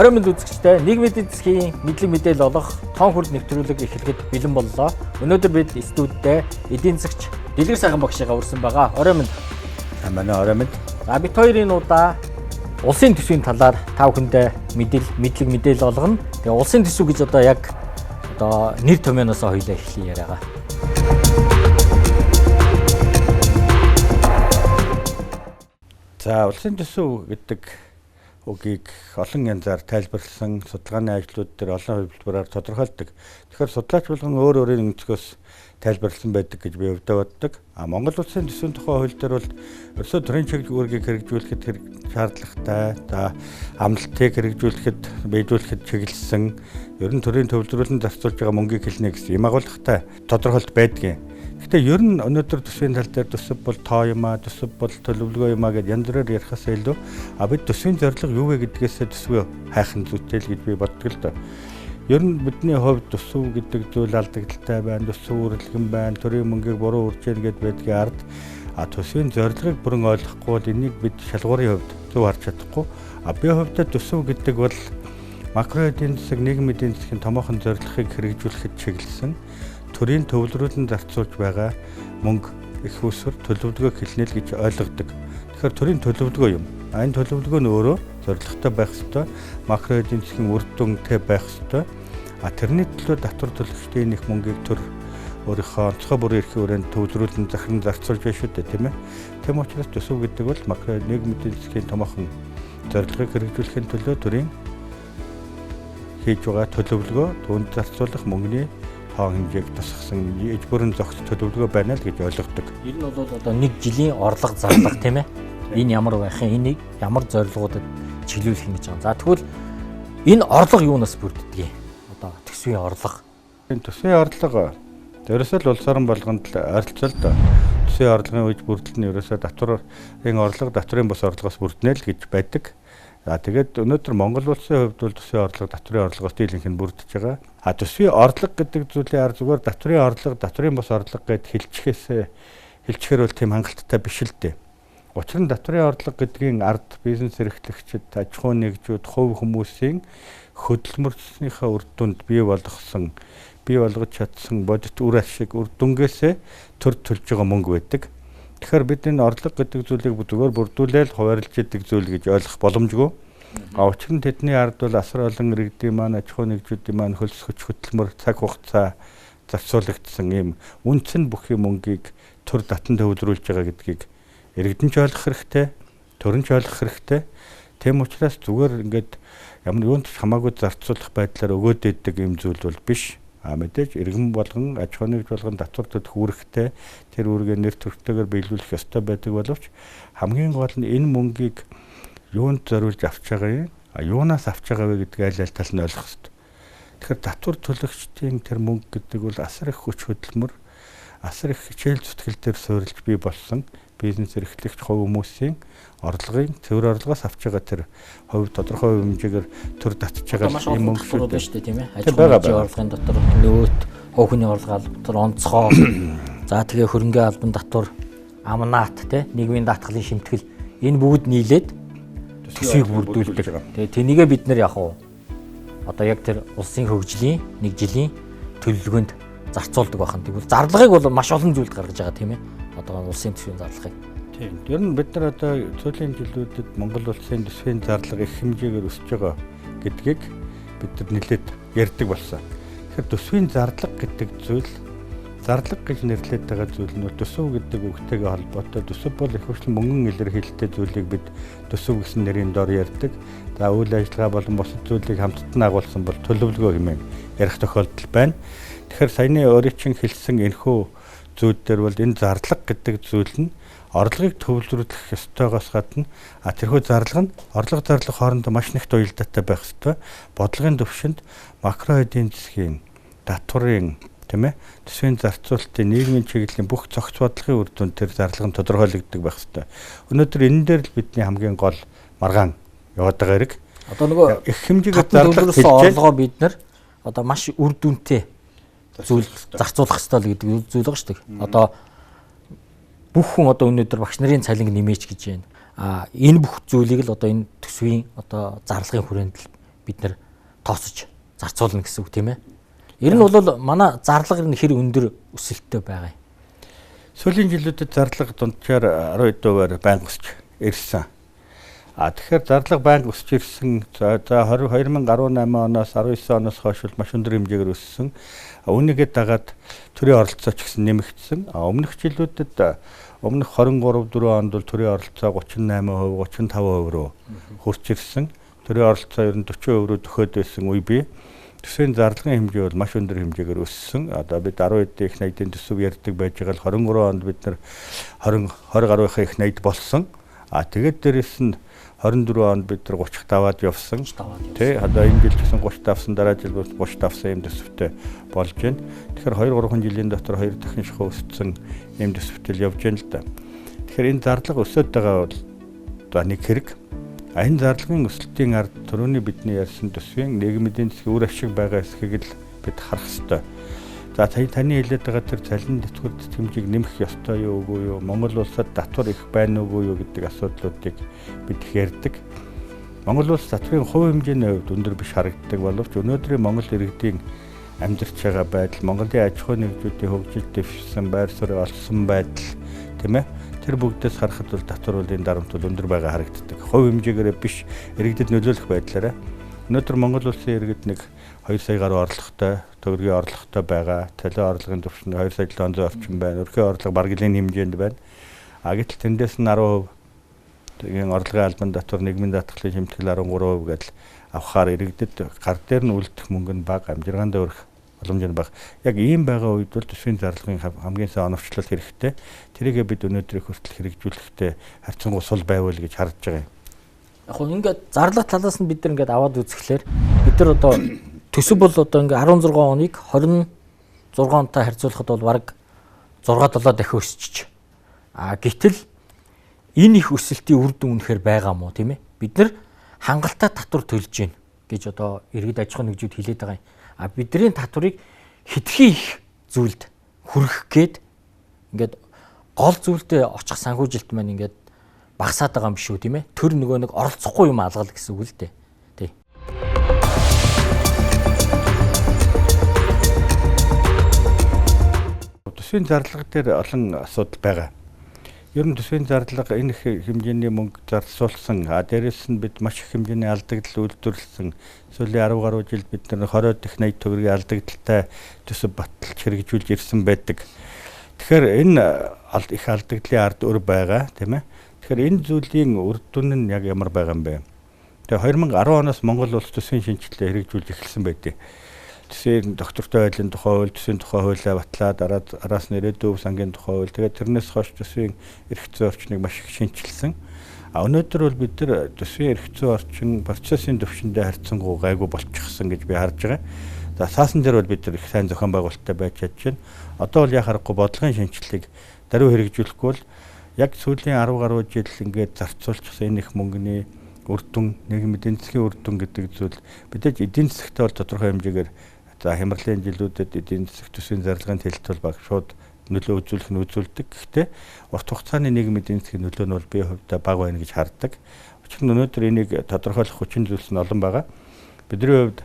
Оройн мэнд үзэгчдээ нийгмийн эдийн засгийн мэдлэг мэдээлэл олох тоон хүрд нэвтрүүлэг эхлэхэд бэлэн боллоо. Өнөөдөр бид студидээ эдийн засагч Дэлгэр сайхан багшигаа урьсан байгаа. Оройн мэнд. Манай оройн мэнд. За бид хоёрын удаа улсын төсвийн талаар та бүхэндээ мэдлэг мэдээлэл олгоно. Тэгээ улсын төсөв гэж одоо яг одоо нэр томьёоноос хоёлаа эхлэе яриагаа. За улсын төсөв гэдэг үгийг олон янзаар тайлбарласан судалгааны ажлууд дээр олон хувилбараар тодорхойлдог. Тэгэхээр судлаач болгон өөр өөрийн өнцгөөс тайлбарласан байдаг гэж би өвдөө боддог. А Монгол улсын төсвийн тухай хууль дээр бол ерөөсөө төрийн чиглэл үүргийг хэрэгжүүлэхэд хэрэг шаардлагатай. За амлалтыг хэрэгжүүлэхэд, биелүүлэхэд чиглэсэн ер нь төрийн төвлөрүүлэн зарцуулж байгаа мөнгийг хэлнэ гэсэн юм агуулгатай тодорхойлт байдгийн. Гэхдээ ер нь өнөөдөр төсвийн тал дээр төсөв бол тоо юм аа, төсөв бол төлөвлөгөө юм аа гэдээ янз бүрээр ярихаас илүү бид төсвийн зорилго юу вэ гэдгээсээ төсвөө хайх нь зүйтэй л гэж би боддог л доо. Ер нь бидний хувьд төсөв гэдэг зүйл алдагдaltaй байна, төсөв үрлэгэн байна, төрийн мөнгийг буруу үрж яах гэд байдгийн ард төсвийн зорилгыг бүрэн ойлгохгүй бол энийг бид шалгуурын хувьд зөв харж чадахгүй. Би хувьдаа төсөв гэдэг бол макро эдийн засаг, нийгмийн эдийн засгийн томоохон зорилгыг хэрэгжүүлэхэд чиглэсэн төрийн төвлөрүүлэн зарцуулж байгаа мөнгө их усвэр төлөвлөгөө хэлнэ л гэж ойлгодог. Тэгэхээр төрийн төлөвлөгөө юм. Энэ төлөвлөгөө нь өөрөө зорилготой байх ёстой, макро эдийн засгийн үр дүнтэй байх ёстой. Тэрний төлөө татвар төлөгчдийн их мөнгийг төр өөрийнхөө онцгой бүрийн эрхийн хүрээнд төвлөрүүлэн захиран зарцуулж байна шүү дээ, тийм ээ. Тэм учраас төсөв гэдэг бол макро нийгмийн эдийн засгийн томоохон зорилгыг хэрэгжүүлэхийн төлөө төрийн хийж байгаа төлөвлөгөө, түүнд зарцуулах мөнгөний тоон хэмжээг тусгасан иж бүрэн зохис төлөвлөгөө байна л гэж ойлгодог. Ер нь бол одоо нэг жилийн орлого зарлага, тийм ээ. Энэ ямар байх юм, энийг ямар зорилгоудад чиглүүлэх юм гэж байгаа. За тэгвэл энэ орлого юунаас бүрддэг юм? Одоо төсвийн орлого. Энэ төсвийн орлого ерөөсөө л улс орон болгонд л ойролцоо л доо. Төсвийн орлогын үеж бүрдэл нь ерөөсөө татварын орлого, татварын бус орлогоос бүрднэ л гэж байдаг. За тэгээд өнөөдөр Монгол улсын хувьд бол төсвийн орлого татварын орлогоос дийлэнх нь бүрдэж байгаа. Төсвийн орлого гэдэг зүйлийн ар зүгээр татварын орлого, татварын бус орлого гэд хэлчихээр бол тийм хангалттай биш л дээ. Учир нь татварын орлого гэдгийн ард бизнес эрхлэгчид, аж ахуйн нэгжүүд, хувь хүмүүсийн хөдөлмөрлснийхээ үр дүнд бий болгосон, бий болгож чадсан бодит үр ашиг, үр дүнгээсээ төр төлж байгаа мөнгө байдаг. Тэгэхээр бид энэ орлого гэдэг зүйлийг зүгээр бүрдүүлээл хуваарлж идэг зүйл гэж ойлгох боломжгүй. Учир нь тэдний ард бол асар олон иргэдийн маань, аж ахуйн нэгжүүдийн маань хөлс хүч хөдөлмөр, цаг хугацаа зарцуулагдсан ийм үндсэн бүх юм мөнгийг төр татан төвлөрүүлж байгаа гэдгийг иргэдэн ч ойлгох хэрэгтэй, төрөн ч ойлгох хэрэгтэй. Тэм учраас зүгээр ингээд ямар юунд ч хамаагүй зарцуулах байдлаар өгөөд идэг ийм зүйл бол биш. Мэдээж иргэн болгон, аж ахуйн нэгж болгон татвар төлөх үүрэгтэй, тэр үүргээ нэр төрхтэйгээр биелүүлэх ёстой байдаг боловч хамгийн гол нь энэ мөнгийг юунд зориулж авч байгаа юм, юунаас авч байгаа вэ гэдгийг аль аль тал нь ойлгох ёстой. Тэгэхээр татвар төлөгчдийн тэр мөнгө гэдэг бол асар их хүч хөдөлмөр, асар их хичээл зүтгэл дээр суурилж бий болсон бизнес эрхлэгч хувь хүмүүсийн орлогын цэвэр орлогоос авч байгаа тэр хувь тодорхой хэмжээгээр төр татж байгаа юм мөнгө шүү дээ, тийм ээ. Аж ахуйн орлогын дотор нөөт, хувь хүний орлого албан дотор онцгой, за тэгээ хөрөнгө албан татвар, амнаат, тий, нийгмийн даатгалын шимтгэл энэ бүгд нийлээд төсвийг бүрдүүлдэг. Тэгээ тэнийгээ бид нэр яг уу одоо яг тэр улсын хөгжлийн нэг жилийн төлөвлөгөөнд зарцуулдаг байх нь. Тэгвэл зарлагыг бол маш олон зүйлд гаргаж байгаа, тийм ээ. Одоо улсын төсвийн зарлагыг. Тийм. Ер нь бид нар одоо сүүлийн жилүүдэд Монгол улсын төсвийн зарлага их хэмжээгээр өсөж байгаа гэдгийг бид нар нэлээд ярьдаг болсон. Тэгэхээр төсвийн зарлага гэдэг зүйл, зарлага гэж нэрлэдэг байгаа зүйл нь төсөв гэдэг үгтэйгээ холбоотой. Төсөв бол их хвшлэн мөнгөн илэрхийлэлтэй зүйлийг бид төсөв гэсэн нэрийн дор ярьдаг. За үйл ажиллагаа болон бусад зүйлийг хамтд нь агуулсан бол төлөвлөгөө хэмээн ярих тохиолдол байна. Тэгэхээр саяны өөрийн чинь хэлсэн энэхүү зүйл дээр бол энэ зарлага гэдэг зүйл нь орлогыг төвлөрүүлэх ёстойгоос гадна тэрхүү зарлага нь орлого зарлага хоорондоо маш нэгт уялдаатай байх ёстой. Бодлогын төвшөнд макро эдийн засгийн, татварын, тийм ээ, төсвийн зарцуулалтын, нийгмийн чиглэлийн бүх зохиц бодлогын үр дүнд тэр зарлага нь тодорхойлогддог байх ёстой. Өнөөдөр энэ дээр л бидний хамгийн гол маргаан яваад байгаа хэрэг. Одоо нөгөө их хэмжээгээр зарлага орлогоо бид нар одоо маш үр дүнтэй зүйл зарцуулах ёстой л гэдэг зүйл байгаа шүү дээ. Одоо бүх хүн одоо өнөөдөр багш нарын цалинг нэмээч гэж байна. Энэ бүх зүйлийг л одоо энэ төсвийн одоо зарлагын хүрээнд л бид нэр тооцож зарцуулна гэсэн үг тийм ээ. Ер нь бол манай зарлага ер нь хэр өндөр өсөлттэй байгаа юм. Сүүлийн жилүүдэд зарлага дунджаар 12%-аар байнга өсч ирсэн. А тэгэхээр зарлага байнга өсч ирсэн. За 2018 оноос 19 оноос хойш бол маш өндөр хэмжээгээр өссөн. Үүнийгээ дагаад төрийн оролцоо ч гэсэн нэмэгдсэн. Өмнөх жилүүдэд өмнөх 23 4 онд бол төрийн оролцоо 38%, 35% руу хүрч ирсэн. Төрийн оролцоо ер нь 40% рүү төхөөд байсан үе бий. Төсвийн зарлагын хэмжээ бол маш өндөр хэмжээгээр өссөн. Одоо бид 10 их 80-ийн төсөв ярьдаг байж байгаа л 23 онд бид нар 20 гаруйхаа их 80 болсон. А тэгээд дээрэс нь 24 онд бид нар 30 даваад явсан. Тэ одоо энэ жил ч гэсэн 30 давсан, дараа жил 30 давсан юм төсөвтэй болж байна. Тэгэхээр 2 3 жилийн дотор 2 дахин шахуу өссөн юм төсөвтэй л явж байна л да. Тэгэхээр энэ зарлага өсөд байгаа бол за нэг хэрэг. Энэ зарлагын өсөлтийн ард түрүүний бидний ярьсан төсвийн нийгмийн эдийн засгийн үр ашиг байгаа эсхийг л бид харах ёстой. За таны хэлээд байгаа тэр цалин тэтгэвэр тэтгэмжийг нэмэх ёстой юу үгүй юу? Монгол улсад татвар их байна уугүй юу гэдэг асуудлуудыг бид их ярьдаг. Монгол улс татварын хувь хэмжээний хувьд өндөр биш харагддаг боловч өнөөдрийн Монгол иргэдийн амьдарч байгаа байдал, Монголын аж ахуйн нэгжүүдийн хөгжил дэвшсэн, байр суурь олсон байдал, тийм ээ? Тэр бүгдээс харахад бол татвар бол энэ дарамт бол өндөр байгаа харагддаг. Хувь хэмжээгээр биш, иргэдэд нөлөөлөх байдлаараа. Өнөөдөр Монгол улсын иргэд нэг 2 сая гаруй орлоготой, төгрөгийн орлоготой байгаа. Цалин орлогын түвшин 2 сая 700 орчим байна. Өрхийн орлого бараг л энэ хэмжээнд байна. А гэтэл тэндээс нь 10% тийм орлогын албан татвар, нийгмийн даатгалын шимтгэл 13% гэдэл авахаар иргэдэд гар дээр нь үлдэх мөнгө нь бага, амжиргаанд өрөх боломж нь бага. Яг ийм байгаа үед бол төсвийн зарлагын хамгийн сайн оновчлол хэрэгтэй. Тэрийгээ бид өнөөдрийг хүртэл хэрэгжүүлэхдээ харьцангуй сул байвал гэж харж байгаа юм. Яг хөө ингээд зарлага талаас нь бид нар ингээд аваад үзэхлээр бид нар одоо төсөв бол одоо ингээд 16 оныг 26 онтой харьцуулахад бол бараг 6 7 дахин өсчиж. А гэтэл энэ их өсөлтийн үр дүн үнэхээр байгаа мó тийм ээ? Бид нар хангалттай татвар төлж гин гэж одоо иргэд аж ахуйн нэгжүүд хэлээд байгаа юм. А бидний татварыг хитрхи их зүйлд хүргэх гээд ингээд гол зүйлдээ очих санхүүжилт маань ингээд багасаад байгаа юм биш үү тийм ээ? Төр нөгөө нэг оролцохгүй юм алгал гэсэн үг л дээ. Тий. Төсвийн зарлага дээр олон асуудал байгаа. Ер нь төсвийн зарлага энэ их хэмжээний мөнгө зарцуулсан. А дээрэс нь бид маш их хэмжээний алдагдал үйлдвэрлэсэн. Сүүлийн 10 гаруй жилд бид нар 20 дэх 80 төгрөгийн алдагдaltaй төсөв баталж хэрэгжүүлж ирсэн байдаг. Тэгэхээр энэ их алдагдлын ард өр байгаа, тийм ээ. Тэгэхээр энэ зүйлийн үр дүн нь яг ямар байгаа юм бэ? Тэгээ 2010 оноос Монгол улс төсвийн шинжилгээ хэрэгжүүлж эхэлсэн байдаг. Төсвийн доктортой байдлын тухай хууль, төсвийн тухай хуулиа батлаад араас нь ирээдүйн өв сангийн тухай хууль, тэгээд тэрнээс хойш төсвийн эрх зүйн орчныг маш их шинчилсэн. А өнөөдөр бол бид нар төсвийн эрх зүйн орчин процессын төвшөндөө харьцангуй гайгүй болчихсон гэж би харж байгаа. За цаасан дээр бол бид нар их сайн зохион байгуулалттай байж чадж байна. Одоо бол яа харахгүй бодлогын шинжилгээг даруй хэрэгжүүлэхгүй бол яг сүүлийн 10 гаруй жил ингээд зарцуулчихсан энэ их мөнгөний үр дүн, нийгмийн эдийн засгийн үр дүн гэдэг зүйл мэдээж эдийн засагтай бол тодорхой хэмжээгээр за хямралын жилүүдэд эдийн засаг төсвийн зарлагын тэлт бол баг шууд нөлөө үзүүлэх нь үзүүлдэг. Гэхдээ урт хугацааны нийгмийн эдийн засгийн нөлөө нь бол би хувьдаа бага байна гэж хардаг. Учир нь өнөөдөр энийг тодорхойлох хүчин зүйлс нь олон байгаа. Бидний хувьд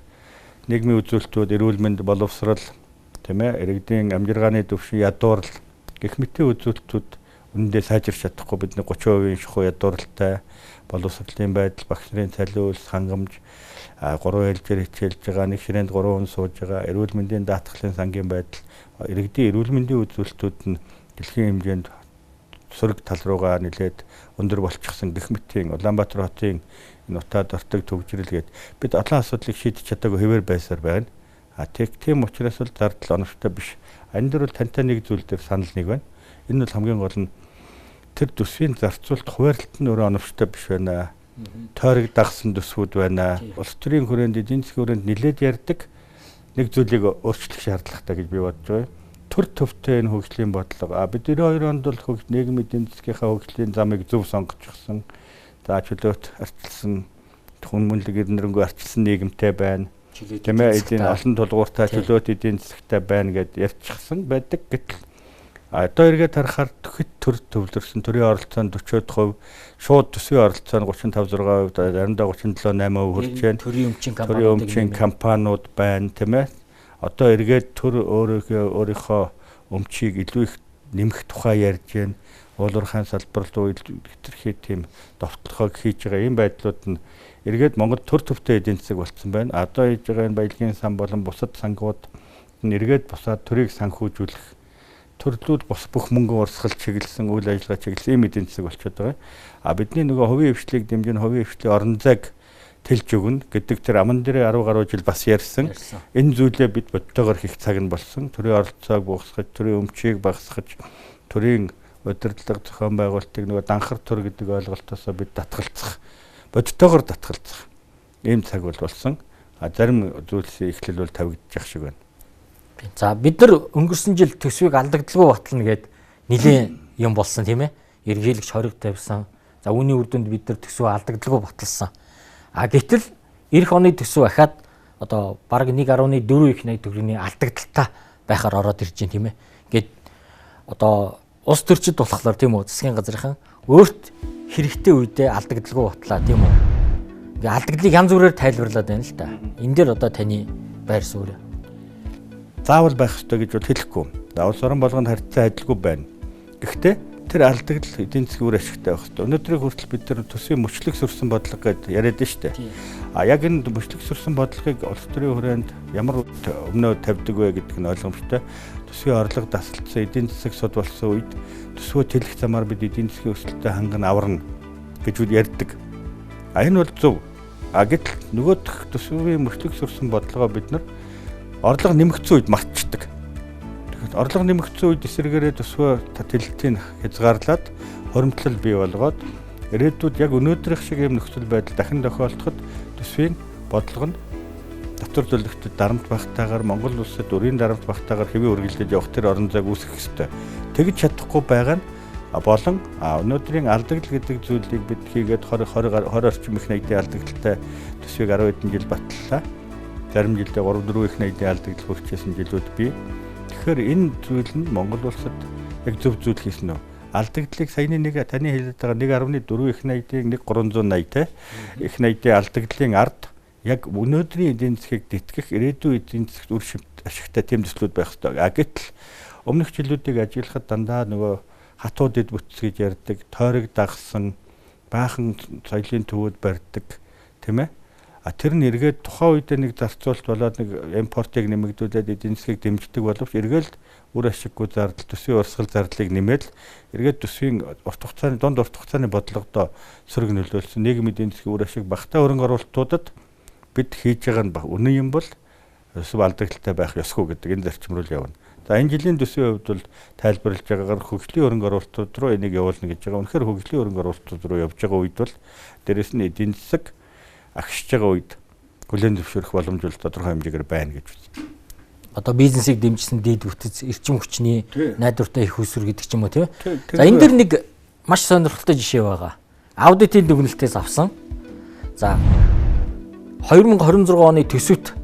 нийгмийн үзүүлэлтүүд, эрүүл мэнд, боловсрол, тийм ээ, иргэдийн амжиргааны түвшин, ядуурл гэх мэтийн үзүүлэлтүүд үнэндээ сайжирч чадахгүй. Бидний 30% шухуу ядууралтай, боловсролын байдал, багш нарын цалин үйлс, хангамж, 3 ээлжээр хичээлж байгаа, нэг ширээнд 3 хүн сууж байгаа, эрүүл мэндийн даатгалын сангийн байдал, иргэдийн эрүүл мэндийн үзүүлэлтүүд нь дэлхийн хэмжээнд сөрөг тал руугаа нэлээд өндөр болчихсон гэх мэтийн Улаанбаатар хотын энэ утаа дортог төгжрөл гээд бид олон асуудлыг шийдэж чадаагүй хэвээр байсаар байна. А тийм учраас л зардал оновчтой биш. Энэ дэр бол тантай нэг зүйл дээр санал нэг байна. Энэ бол хамгийн гол нь тэр төсвийн зарцуулалт хуваарлт нь өөрөө оновчтой биш байна. Тойрог дагсан төсвүүд байна. Улс төрийн хүрээнд, эдийн засгийн хүрээнд нэлээд ярьдаг нэг зүйлийг өөрчлөх шаардлагатай гэж би бодож байгаа. Төр төвтэй энэ хөгжлийн бодлого. А бид 92 онд бол нийгмийн эдийн засгийнхаа хөгжлийн замыг зөв сонгочихсон. За чөлөөт арчилсан, хүн мөнлөг эрнэрэнгүй арчилсан нийгэмтэй байна. Тийм ээ, эдийн олон тулгууртай чөлөөт эдийн засагтай байна гэд ярьчихсан байдаг. Гэтэл Одоо эргээд харахаар хэд төр төвлөрсөн. Төрийн оролцоо нь 40%, шууд төсвийн оролцоо нь 35.6%, заримдаа 37.8% хүрч байна. Төрийн өмчийн компаниуд байна, тийм ээ. Одоо эргээд төр өөрийнхөө өмчийг илүү их нэмэх тухай ярьж байна. Уулуурхайн салбар руу хэтэрхий тийм довтлогыг хийж байгаа ийм байдлууд нь эргээд Монгол төр төвтэй эдийн засаг болцсон байна. Одоо хийж байгаа энэ баялагын сан болон бусад сангууд нь эргээд бусаад төрийг санхүүжүүлэх төрлүүд бус бүх мөнгө урсгал чиглэсэн, үйл ажиллагаа чиглэсэн ийм эдийн засаг болчиход байгаа. А бидний нөгөө хувийн хвшлийг дэмжин, хувийн хвшлийн орон зайг тэлж өгнө гэдэг тэр аман дээрээ 10 гаруй жил бас ярьсан. Энэ зүйлээ бид бодтойгоор хийх цаг нь болсон. Төрийн оролцоог багасгаж, төрийн өмчийг багасгаж, төрийн удирдлага зохион байгуулалтыг нөгөө данхар төр гэдэг ойлголтоосоо бид татгалзах, бодтойгоор татгалзах ийм цаг бол болсон. А зарим зүйлсийн эхлэл бол тавигдчих шиг байна. За бид нар өнгөрсөн жил төсвийг алдагдaltaгүй батлна гэд нэлээд юм болсон, тийм ээ. Эргэлэгч хориг тавьсан. За үүний үр дүнд бид нар төсвөө алдагдaltaгүй баталсан. А гэтэл эх оны төсөв ахаад одоо бараг 1.4 их 80 төгрөгийн алдагдaltaй байхаар ороод ирж байна, тийм ээ. Ингээд одоо улс төрчид болохоор, тийм үү, засгийн газрынхан өөрт хэрэгтэй үедээ алдагдaltaгүй батлаа, тийм үү. Ингээ алдагдлыг янз бүрээр тайлбарлаад байна л та. Энэ дээр одоо таны байр суурь заавал байх ёстой гэж бол хэлэхгүй. Улс орон болгонд харьцаа адилгүй байна. Гэхдээ тэр алдагдал эдийн засгийн үр ашигтай байх ёстой. Өнөөдрийг хүртэл бид нар төсвийн мөчлөг сөрсөн бодлого гэдээ яриад байна шүү дээ. А яг энэ мөчлөг сөрсөн бодлогыг улс төрийн хүрээнд ямар өмнөө тавьдаг вэ гэдэг нь ойлгомжтой. Төсвийн орлого дасгалцсан, эдийн засаг суд болсон үед төсвөө тэлэх замаар бид эдийн засгийн өсөлтөд ханган аварна гэж бид ярьдаг. А энэ бол зөв. А гэтэл нөгөөх төсвийн мөчлөг сөрсөн бодлогоо бид нар орлого нэмэгдсэн үед мартчихдаг. Тэгэхээр орлого нэмэгдсэн үед эсрэгээрээ төсвөө тэлэлтийг хязгаарлаад хоримтлал бий болгоод ирээдүйд яг өнөөдрийнх шиг юм нөхцөл байдал дахин тохиолдоход төсвийн бодлого нь татвар төлөгчдөд дарамт багтаагаар Монгол улсад өрийн дарамт багтаагаар хэвийн үргэлжлэж явах тэр орон зайг үүсгэх ёстой. Тэгж чадахгүй байгаа нь болон өнөөдрийн алдагдал гэдэг зүйлийг бид хийгээд 20 20 20 орчим их 80-ийн алдагдaltaй төсвийг 10 хэдэн жил батллаа. Зарим жилдээ 3 4 их 80-ийн алдагдал хүрчээсэн жилүүд бий. Тэгэхээр энэ зүйл нь Монгол улсад яг зөв зүйл хийсэн үү? Алдагдлыг саяны нэг таны хэлээд байгаа 1.4 их 80-ийн 1.380 те их 80-ийн алдагдлын ард яг өнөөдрийн эдийн засгийг тэтгэх ирээдүйн эдийн засагт үр ашигтай тийм төслүүд байх ёстой. А гэтэл өмнөх жилүүдийг ажиглахад дандаа нөгөө хатууд эд бүтц гэж ярьдаг, тойрог дагсан, баахан соёлын төвүүд барьдаг, тийм ээ. А тэр нь эргээд тухайн үедээ нэг зарцуулалт болоод нэг импортыг нэмэгдүүлээд эдийн засгийг дэмждэг боловч эргээл үр ашиггүй зардал, төсвийн урсгал зардлыг нэмээд эргээд төсвийн урт хугацааны дунд урт хугацааны бодлогодоо сөрөг нөлөөлсөн. Нийгэм эдийн засгийн үр ашиг багтаа хөрөнгө оруулалтуудад бид хийж байгаа нь үнэн юм бол төсөв алдагдaltaй байх ёсгүй гэдэг энэ зарчим руу явна. За энэ жилийн төсвийн хувьд бол тайлбарлаж байгаагаар хөгжлийн хөрөнгө оруулалтууд руу энийг явуулна гэж байгаа. Үнэхээр хөгжлийн хөрөнгө оруулалтууд руу явж байгаа үед бол дээрэс нь эдийн засаг агшиж байгаа үед хүлээн зөвшөөрөх боломж бол тодорхой хэмжээгээр байна гэж үзсэн. Одоо бизнесийг дэмжсэн дээд бүтэц, эрчим хүчний найдвартай их усүр гэдэг ч юм уу, тийм. За энэ дэр нэг маш сонирхолтой жишээ байгаа. Аудитын дүгнэлтээс авсан. За 2026 оны төсөвт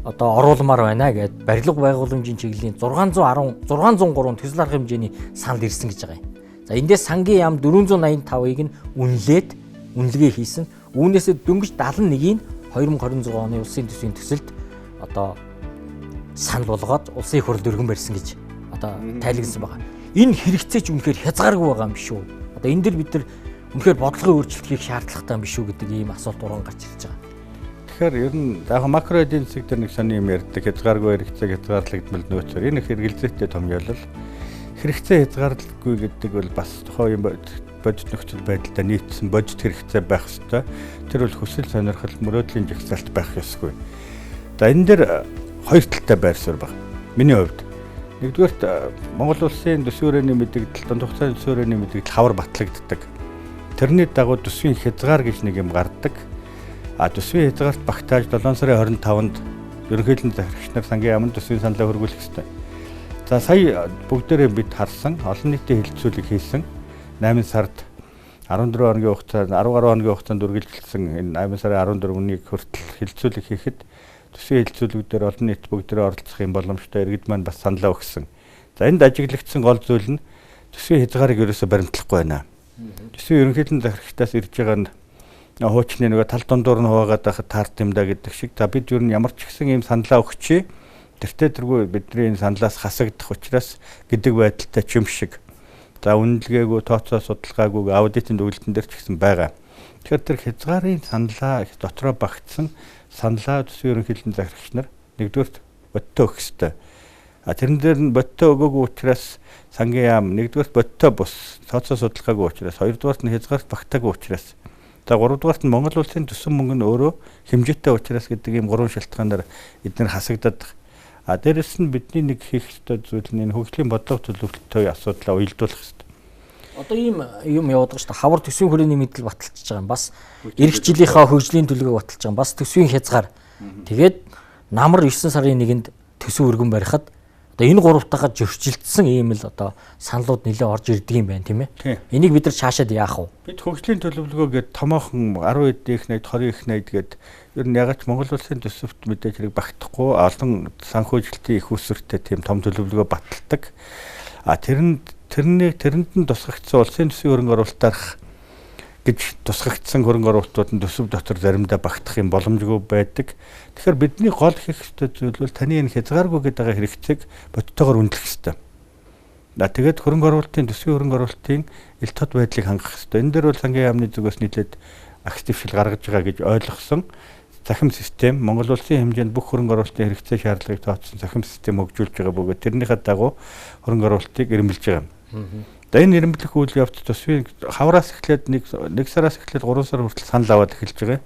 одоо оруулмаар байна гэд барилга байгууламжийн чиглэлийн 610 603 төсөл арга хэмжээний санал ирсэн гэж байгаа юм. За эндээс сангийн яам 485-ыг нь үнэлээд үнэлгээ хийсэн. Үүнээсээ дөнгөж 71-ийг 2026 оны улсын төсвийн төсөлд одоо санал болгоод улсын их хурлд өргөн барьсан гэж одоо тайлгнасан байгаа. Энэ хэрэгцээ ч үнэхээр хязгааргүй байгаа юм биш үү? Одоо энэ дэр бид нар үнэхээр бодлогын өөрчлөлт хийх шаардлагатай юм биш үү гэдэг ийм асуулт уран гарч ирж байгаа. Тэгэхээр ер нь яг макро эдийн засаг дээр нэг сони юм ярьдаг. Хязгааргүй хэрэгцээ, хязгаарлагдмал нөөцөөр энэ их хэрэгэлзээтэй томьёолол. Хэрэгцээ хязгаарлалгүй гэдэг бол бас тухайн юм бодит нөхцөл байдалтай нийцсэн бодит хэрэгцээ байх ёстой. Тэр бол хүсэл сонирхол, мөрөөдлийн жагсаалт байх ёсгүй. За энэ дээр хоёр талтай байр суурь байна. Миний хувьд нэгдүгээрт Монгол улсын төсвийн хүрээний мэдэгдэл, дунд хугацааны төсвийн хүрээний мэдэгдэл хавар батлагддаг. Тэрний дагуу төсвийн хязгаар гэж нэг юм гардаг. А төсвийн хязгаарт багтааж 7 сарын 25-нд ерөнхийлөн захирагч нар сангийн яамн төсвийн саналаа хөргүүлэх ёстой. За сая бүгдээрээ бид харсан олон нийтийн хэлэлцүүлэг хийсэн 8 сард 14 хоногийн хугацаанд 10 гаруй хоногийн хугацаанд үргэлжилсэн энэ 8 сарын 14-ний хүртэл хэлэлцүүлэг хийхэд төсвийн хэлэлцүүлгүүдээр олон нийт бүгдээрээ оролцох юм боломжтой иргэд маань бас саналаа өгсөн. За энд ажиглагдсан гол зүйл нь төсвийн хязгаарыг ерөөсөө баримтлахгүй байна. Төсвийн ерөнхийлөн захирагчдаас ирж байгаа нь хуучны нөгөө тал дундуур нь хуваагаад байхад таарт юм да гэдэг шиг. За бид ер нь ямар ч гэсэн ийм саналаа өгчээ. Тэртээ тэргүй бидний энэ саналаас хасагдах учраас гэдэг байдалтай ч юм шиг. За үнэлгээгүй, тооцоо судалгаагүй аудитын дүгнэлтэн дээр ч гэсэн байгаа. Тэгэхээр тэр хязгаарын саналаа дотроо багтсан саналаа төсвийн ерөнхийлөн захирагч нар нэгдүгээрт бодтой өгөх ёстой. А тэрэн дээр нь бодтой өгөөгүй учраас сангийн яам нэгдүгээрт бодтой бус тооцоо судалгаагүй учраас, хоёрдугаарт нь хязгаарт багтаагүй учраас, за гуравдугаарт нь Монгол улсын төсөв мөнгө нь өөрөө хэмжээтэй учраас гэдэг ийм гурван шалтгаанаар эдгээр хасагдаад. А дээрэс нь бидний нэг хийх ёстой зүйл нь энэ хөгжлийн бодлого төлөвлөлтөй асуудлаа уялдуулах ёстой. Одоо ийм юм яваад байгаа шүү дээ. Хавар төсвийн хүрээний мэдэл баталчихж байгаа юм. Бас эх жилийнхаа хөгжлийн төлөвлөгөөг баталж байгаа юм. Бас төсвийн хязгаар. Тэгээд намар 9 сарын 1-нд төсөв өргөн барихад одоо энэ гуравтайгаа зөрчилдсөн ийм л одоо саналууд нэлээ орж ирдэг юм байна, тийм ээ. Энийг бид нар цаашаад яах вэ? Бид хөгжлийн төлөвлөгөө гээд томоохон 10 их 80, 20 их 80 гээд ер нь ягаад ч Монгол улсын төсөвт мэдээж хэрэг багтахгүй олон санхүүжилтийн их усвэртэй тийм том төлөвлөгөө баталдаг. А тэрэнд нь тусгагдсан улсын төсвийн хөрөнгө оруулалтаарх гэж тусгагдсан хөрөнгө оруулалтууд нь төсөв дотор заримдаа багтах юм боломжгүй байдаг. Тэгэхээр бидний гол хийх ёстой зүйл бол таны энэ хязгааргүй гэдэг байгаа хэрэгцээг бодтойгоор үнэлэх ёстой. Тэгээд хөрөнгө оруулалтын төсвийн хөрөнгө оруулалтын ил тод байдлыг хангах ёстой. Энэ дээр бол сангийн яамны зүгээс нэлээд агс дэвшил гаргаж байгаа гэж ойлгосон. Цахим систем Монгол улсын хэмжээнд бүх хөрөнгө оруулалтын хэрэгцээ шаардлагыг тооцсон цахим систем хөгжүүлж байгаа бөгөөд тэрнийхээ дагуу хөрөнгө оруулалтыг эрэмбэлж байгаа. За энэ эрэмблэх үйл явц төсвийн хавраас эхлээд нэг сараас эхлээд 3 сар хүртэл санал аваад эхэлж байгаа.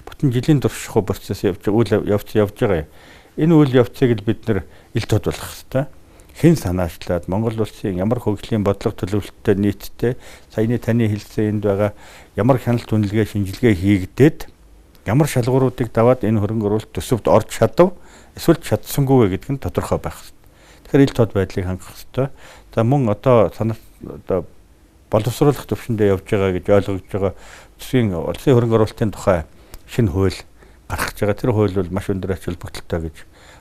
Бүтэн жилийн турших процесс явж үйл явц явж байгаа. Энэ үйл явцыг л бид нэр ил тод болгох хэрэгтэй. Хэн санаачлаад Монгол улсын ямар хөгжлийн бодлого төлөвлөлттэй нийттэй саяны таны хэлсэн энд байгаа ямар хяналт үнэлгээ шинжилгээ хийгдээд ямар шалгууруудыг даваад энэ хөрөнгө оруулалт төсөвт орж чадав эсвэл чадсангүй вэ гэдг нь тодорхой байх хэрэгтэй. Тэгэхээр ил тод байдлыг хангах хэрэгтэй. За мөн одоо санаа одоо боловсруулах төвшөндөө явж байгаа гэж ойлгож байгаа төсвийн улсын хөрөнгө оруулалтын тухай шинэ хууль гаргах гэж байгаа. Тэр хууль бол маш өндөр ач холбогдолтой гэж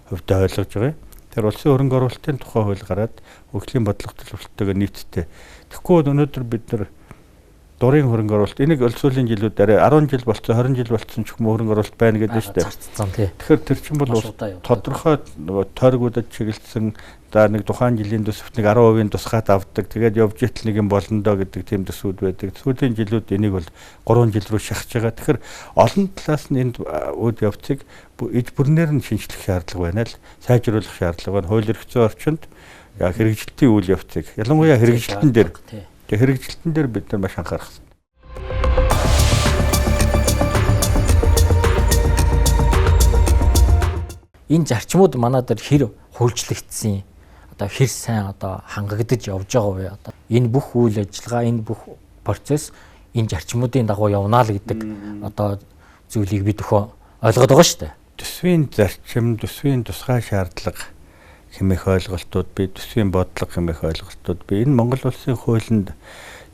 хувьдаа ойлгож байгаа. Тэр улсын хөрөнгө оруулалтын тухай хууль гараад хөгжлийн бодлого төлөвлөлтөйгөө нийцтэй. Тэгэхгүй өнөөдөр бид нар дурын хөрөнгө оруулалт энийг сүүлийн жилүүд арай 10 жил болцсон 20 жил болцсон ч юм уу хөрөнгө оруулалт байна гэдэг нь шүү дээ. Тэгэхээр тэр чинь бол тодорхой нөгөө тойргуудад чиглэсэн за нэг тухайн жилийн төсөвт нэг 10% тусгаад авдаг. Тэгээд явж итэл нэг юм болно доо гэдэг тийм төсвүүд байдаг. Сүүлийн жилүүд энийг бол 3 жил рүү шахаж байгаа. Тэгэхээр олон талаас нь энд үйл явцыг иж бүрнээр нь шинжлэх шаардлага байна л сайжруулах шаардлага байна. Хууль эрх зүйн орчинд хэрэгжилтийн үйл явцыг ялангуяа хэрэгжилтэн дээр хэрэгжилтэн дээр бид нар маш анхаарах хэрэгтэй. Энэ зарчмууд манай дээр хэр хуульчлагдсан, одоо хэр сайн одоо хангагдаж явж байгаа вэ? Одоо энэ бүх үйл ажиллагаа, энэ бүх процесс энэ зарчмуудын дагуу явна л гэдэг одоо зүйлийг бид өхөө ойлгоод байгаа шүү дээ. Төсвийн зарчим, төсвийн тусгай шаардлага хэмээх ойлголтууд бий, төсвийн бодлого хэмээх ойлголтууд бий. Энэ Монгол улсын хуулинд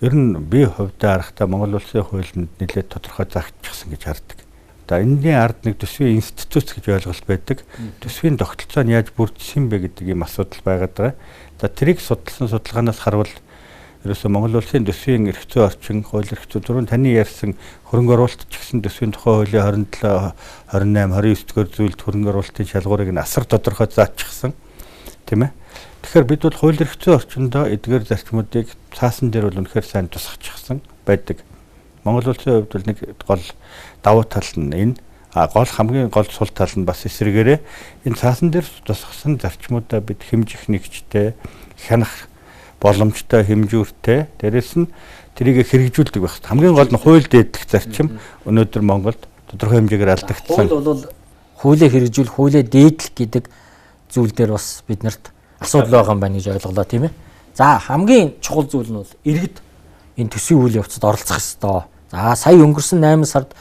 ер нь би хувьдаа харахтаа Монгол улсын хуулинд нэлээд тодорхой загтчихсан гэж хардаг. За энэний ард нэг төсвийн институт гэж ойлголт байдаг. Төсвийн тогтолцоо нь яаж бүрдсэн бэ гэдэг ийм асуудал байгаад байгаа. За тэрийг судалсан судалгаанаас харвал ерөөсөө Монгол улсын төсвийн эрх зүйн орчин, хууль эрх зүй түрүүн таны ярьсан хөрөнгө оруулалт ч гэсэн төсвийн тухай хуулийн 27, 28, 29 дугаар зүйлд хөрөнгө оруулалтын шалгуурыг нь асар тодорхой заачсан. Тийм ээ. Тэгэхээр бид бол хууль эрх зүйн орчиндөө эдгээр зарчмуудыг цаасан дээр бол үнэхээр сайн тусгачихсан байдаг. Монгол улсын хувьд бол нэг гол давуу тал нь энэ, гол хамгийн гол сул тал нь бас эсрэгээрээ энэ цаасан дээр тусгасан зарчмуудаа бид хэмжих нэгжтэй, хянах боломжтой, хэмжүүртэй, дээрэс нь тэрийг хэрэгжүүлдэг байх. Хамгийн гол нь хууль дээдлэх зарчим өнөөдөр Монголд тодорхой хэмжээгээр алдагдсан. Хууль бол хуулийг хэрэгжүүл, хуулийг дээдлэх гэдэг зүйл дээр бас биднэрт асуудал байгаа юм байна гэж ойлголоо, тийм ээ. За хамгийн чухал зүйл нь бол иргэд энэ төсвийн үйл явцад оролцох ёстой. За сая өнгөрсөн 8 сард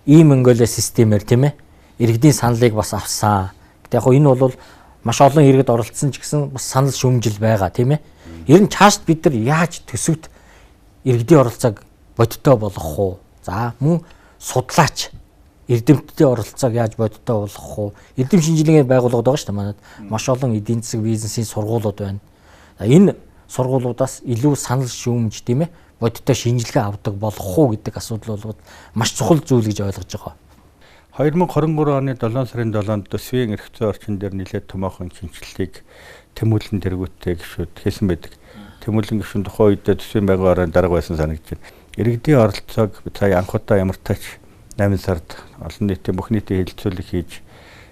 ийм Монголиа системээр, тийм ээ, иргэдийн саналыг бас авсан. Гэтэ яг энэ бол маш олон иргэд оролцсон ч гэсэн бас санал шүүмжил байгаа, тийм ээ. Ер нь цаашд бид нар яаж төсөвт иргэдийн оролцоог бодиттой болгох уу? За мөн судлаач эрдэмтдийн оролцоог яаж бодиттой болгох уу? Эрдэм шинжилгээний байгууллагууд байгаа шүү дээ манад. Маш олон эдийн засаг бизнесийн сургуулиуд байна. Энэ сургуулиудаас илүү санал шүүмж тийм бодиттой шинжилгээ авдаг болох уу гэдэг асуудал бол маш чухал зүйл гэж ойлгож байгаа. 2023 оны 7 сарын 7-нд төсвийн эрх зүйн орчин дээр нэлээд томоохон шинэчлэлийг Тэмүүлэн тэргүүттэй гишүүд хийсэн байдаг. Тэмүүлэн гишүүн тухайн үедээ төсвийн байнгын орон дарга байсан санагдаж байна. Иргэдийн оролцоог сая анх удаа ямар тач 8 сард олон нийтийн бүх нийтийн хэлэлцүүлэг хийж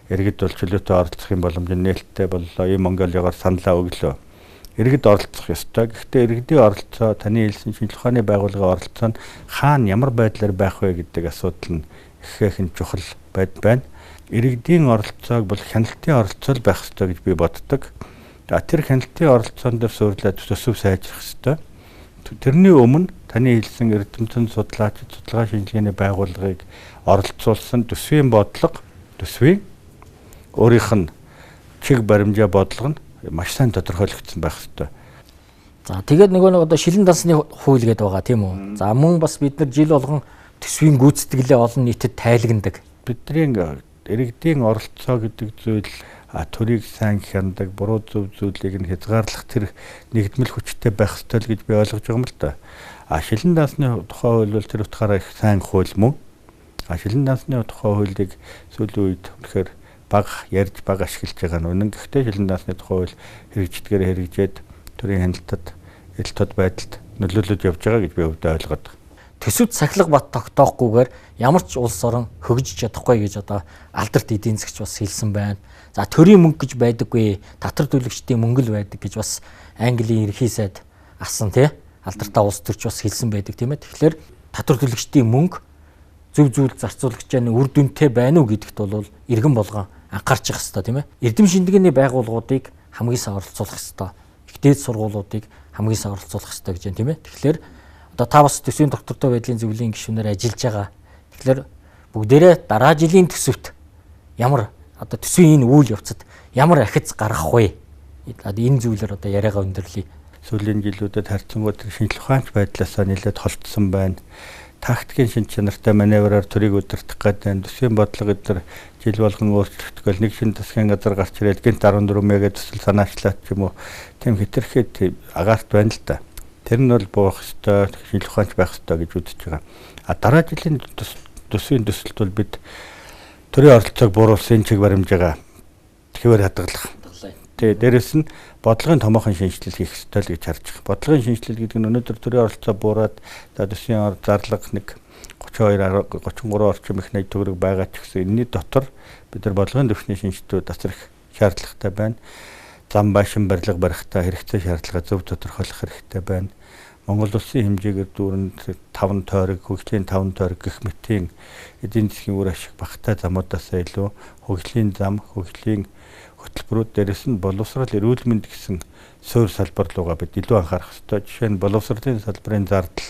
иргэд бол чөлөөтэй оролцох юм боломж нь нээлттэй боллоо. Ийм Монголиогоор саналаа өглөө. Иргэд оролцох ёстой. Гэхдээ иргэдийн оролцоо таны хэлсэн шинжлэх ухааны байгууллагын оролцоо нь хаана ямар байдлаар байх вэ гэдэг асуудал нь ихэхэн чухал байна. Иргэдийн оролцоог бол хяналтын оролцоо л байх ёстой гэж би боддог. Тэр хяналтын оролцоон дээр суурлаад төсөв сайжрах ёстой. Тэрний өмнө таны хэлсэн эрдэмтэн судлаач, судалгаа шинжилгээний байгууллагыг оролцуулсан төсвийн бодлого, төсвийн өөрийнх нь чиг баримжаа бодлого нь маш сайн тодорхойлогдсон байх ёстой. За тэгээд нөгөө нэг одоо шилэн дансны хууль гэдэг байгаа тийм үү? За мөн бас бид нар жил болгон төсвийн гүйцэтгэлээ олон нийтэд тайлагнадаг. Бидний иргэдийн оролцоо гэдэг зүйл төрийг сайн хяндаг, буруу зөв зүйлийг нь хязгаарлах тэр нэгдмэл хүчтэй байх ёстой л гэж би ойлгож байгаа юм л да. Шилэн дансны тухай хууль бол тэр утгаараа их сайн хууль мөн. Шилэн дансны тухай хуулийг сүүлийн үед үнэхээр бага ярьж бага ашиглаж байгаа нь үнэн. Гэхдээ шилэн дансны тухай хууль хэрэгждгээр хэрэгжээд төрийн хяналтад ил тод байдалд нөлөөлөж явж байгаа гэж би өвдөө ойлгоод байгаа. Төсөвт сахилга бат тогтоохгүйгээр ямар ч улс орон хөгжиж чадахгүй гэж одоо алдарт эдийн засгч бас хэлсэн байна. За төрийн мөнгө гэж байдаггүй, татвар төлөгчдийн мөнгө л байдаг гэж бас Английн ерхий сайд асан тий. Алдартай улс төрч бас хэлсэн байдаг тийм ээ. Тэгэхээр татвар төлөгчдийн мөнгө зөв зүйл зарцуулагч нь үр дүнтэй байна уу гэдэгт бол иргэн болгон анхаарч явах хэрэгтэй тийм ээ. Эрдэм шинжилгээний байгууллагуудыг хамгийн сайн оролцуулах хэрэгтэй. Их дээд сургуулиудыг хамгийн сайн оролцуулах хэрэгтэй гэж байна тийм ээ. Тэгэхээр одоо та бас төсвийн доктортой байдлын зөвлөлийн гишүүнээр ажиллаж байгаа. Тэгэхээр бүгдээрээ дараа жилийн төсөвт ямар одоо төсвийн энэ үйл явцад ямар ахиц гаргах вэ? Одоо энэ зүйлээр одоо яриагаа өндөрлөе. Сүүлийн жилүүдэд харьцангуй тэр шинжлэх ухаанч байдлаасаа нэлээд холдсон байна. Тактикийн шинж чанартай маневраар төрийг удирдах гэдэг төсвийн бодлого эдгээр жил болгон өөрчлөгдөх нэг шин засгийн газар гарч ирээд гинт 14 мега төсөл санаачлаад ч юм уу тийм хэтэрхий агаарт байна л да. Тэр нь бол буух ёстой, шинжлэх ухаанч байх ёстой гэж үзэж байгаа. А дараа жилийн төсвийн төсөлд бол бид төрийн оролцоог бууруулсан чиг баримжаагаа хэвээр хадгалах. Тэгээ дээрэс нь бодлогын томоохон шинэчлэл хийх ёстой л гэж харж байгаа. Бодлогын шинэчлэл гэдэг нь өнөөдөр төрийн оролцоо буураад за төсвийн зарлага нэг 32 33 орчим их 80 төгрөг байгаа ч гэсэн энэний дотор бид нар бодлогын түвшний шинэчлэлүүд асар их шаардлагатай байна. Зам байшин барилга барихтаа хэрэгцээ шаардлага зөв тодорхойлох хэрэгтэй байна. Монгол улсын хэмжээгээр дүүрэн 5 тойрог, хөгжлийн 5 тойрог гэх мэтийн эдийн засгийн үр ашиг багатай замуудаасаа илүү хөгжлийн зам, хөгжлийн хөтөлбөрүүд дээрээс нь боловсрол, эрүүл мэнд гэсэн суурь салбар руугаа бид илүү анхаарах ёстой. Жишээ нь боловсролын салбарын зардал,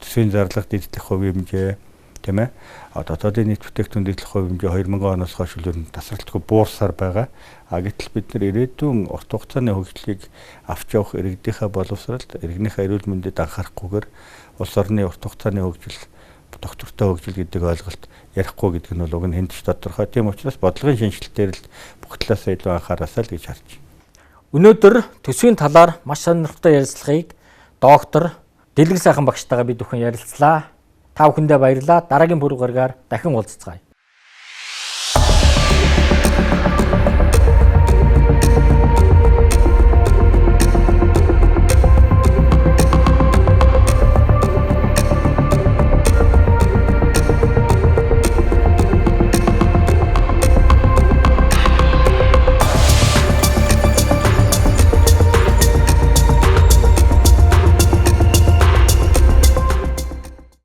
төсвийн зарлагт эзлэх хувийн хэмжээ, тийм ээ. Дотоодын нийт бүтээгдэхүүн эзлэх хувийн хэмжээ 2000 оноос хойш ер нь тасралтгүй буурсаар байгаа. Гэтэл бид нар ирээдүйн урт хугацааны хөгжлийг авч явах иргэдийнхээ боловсролд, иргэнийхээ эрүүл мэндэд анхаарахгүйгээр улс орны урт хугацааны хөгжил, доктортой хөгжил гэдэг ойлголт ярихгүй гэдэг нь бол уг нь хэнд ч тодорхой. Тийм учраас бодлогын шинэчлэл дээр л бүх талаасаа илүү анхаараасаа л гэж харж байна. Өнөөдөр төсвийн талаар маш сонирхолтой ярилцлагыг доктор Дэлгэн сайхан багштайгаа бид бүхэн ярилцлаа. Та бүхэндээ баярлалаа. Дараагийн пүрэв гарагаар дахин уулзцгаая.